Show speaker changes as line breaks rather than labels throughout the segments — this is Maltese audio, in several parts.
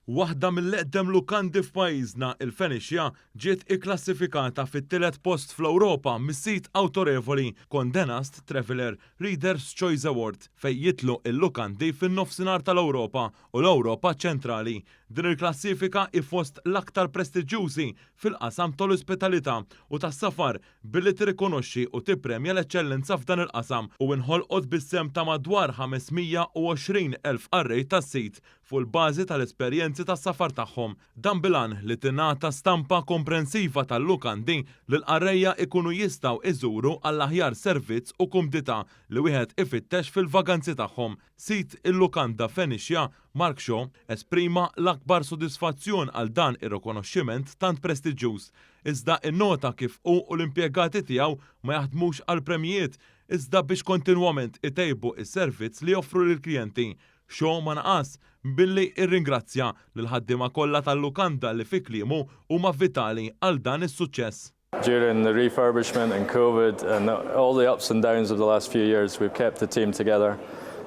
Waħda mill-eqdem lukandi f'pajjiżna, il-Phoenicia, ġiet ikklassifikata fit-tielet post fl-Ewropa mis-sit awtorevoli Condé Nast Traveller Readers' Choice Award fejn jidħlu l-lukandi fin-Nofsinhar tal-Ewropa u l-Ewropa Ċentrali. Din il-klassifika hi fost l-aktar prestiġjużi fil-qasam tal-ospitalità u tas-safar billi tirrikonoxxi u tippremja l-eċċellenza f'dan il-qasam u inħolqot bis-sehem ta' madwar 520,000 qarrej tas-sit fuq il-bażi tal-esperjenzi tas-safar tagħhom. Dan bil-għan li tingħata stampa komprensiva tal-lukandi li l-qarrejja jkunu jistgħu iżuru għall-aħjar servizz u kumdità li wieħed ifittex fil-vaganzi tagħhom. Sid il-lukanda Phoenicia, Mark Shaw, esprima l-akbar sodisfazzjon għal dan ir-rikonoxximent tant prestiġjuż, iżda innota kif hu u l-impjegati tiegħu ma jaħdmux għall-premjijiet iżda biex kontinwament itejbu s-servizz li joffru lill-klijenti. Shaw ma naqas billi rringrazzja lill-ħaddiema kollha tal-lukanda li fi kliemu huma vitali għal dan is-suċċess.
During the refurbishment and COVID and all the ups and downs of the last few years, we've kept the team together.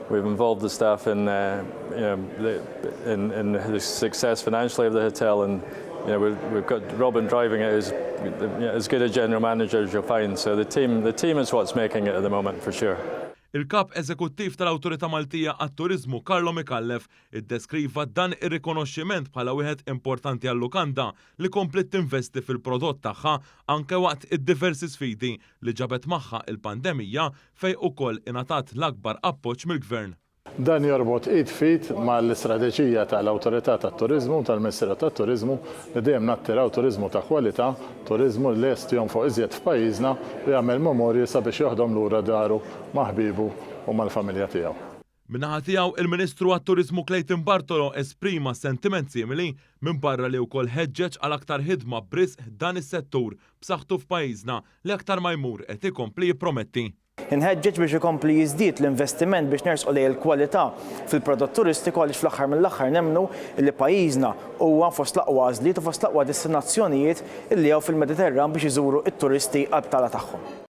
We've involved the staff in, uh, you know, the, in, in the success financially of the hotel, and you know, we've, we've got Robin driving it, who's you know, as good a general manager as you'll find. So the team, the team is what's making it at the moment for sure.
Il-Kap Eżekuttiv tal-Awtorità Maltija għat-Turiżmu Carlo Micallef iddeskriva dan ir-rikonoxximent bħala wieħed importanti għal-lukanda li kompliet tinvesti fil-prodott tagħha anke waqt id-diversi sfidi li ġabet magħha il-pandemija fejn ukoll ingħatat l-akbar appoġġ mill-Gvern.
Dan jorbot id f'id mal-istrateġija tal-Awtorità tat-Turiżmu u tal-Ministeru tat-Turiżmu li dejjem nattiraw turiżmu ta' kwalità, turiżmu li lest jonfoq iżjed f'pajjiżna u jagħmel memorji sabiex joħdom lura daru ma' ħbiebu u mal-familja tiegħu.
Min-naħa tiegħu, il-Ministru għat-Turiżmu Clayton Bartolo esprima sentiment simili minbarra li wkoll ħeġġeġ għal aktar ħidma b'risq dan is-settur b'saħħtu f'pajjiżna li aktar ma jmur qed ikompli jipprometti.
Inħeġġeġ biex ikompli jiżdied l-investiment biex nersqu lejn il-kwalità fil-prodott turistiku għaliex fl-aħħar mill-aħħar nemmnu li pajjiżna huwa fost l-aqwa għażliet u fost l-aqwa destinazzjonijiet li hawn fil-Mediterran biex iżuru t-turisti għall-btala tagħhom.